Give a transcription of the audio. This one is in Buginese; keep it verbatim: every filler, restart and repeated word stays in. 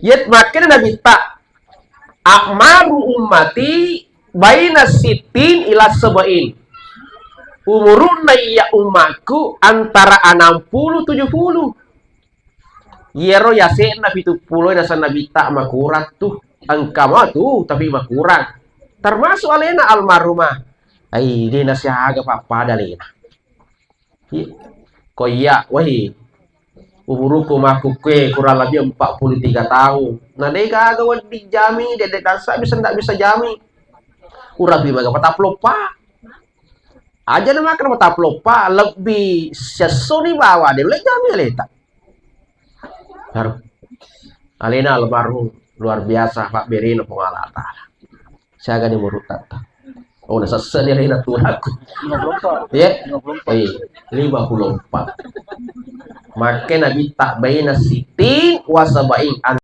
Yet makkeda Nabitta, "A'maru ummati baina sittin ila sab'in." Umurunna iya ummakku antara enam puluh tujuh puluh. Iyaro yase'na pitu pulo naseng Nabitta makurang tu. Engka matu, tapi makurang. Termasuk alena almarhumah. Ai, de nasiaga pappada alena. Iya. Ko iya, wai. Umuruku makkukkue kurang lebih empat puluh tiga tahun. Nah, de gaga wedding jami, de, de tasa bisa ndak bisa jami. Urapi maga patappulo eppa. Aja na makkeda patappulo eppa, lebbi sessoni bawa de le jami aleta. Haru. Alena almarhum luar biasa pabberena Puang Allah Taala. Siaga ni murutta. Oh, nasessani alena tuaku. Lima puluh empat. Iya? Lima puluh empat. Iya, lima puluh empat. Makkeda Nabitta baina sittin wa sab'in.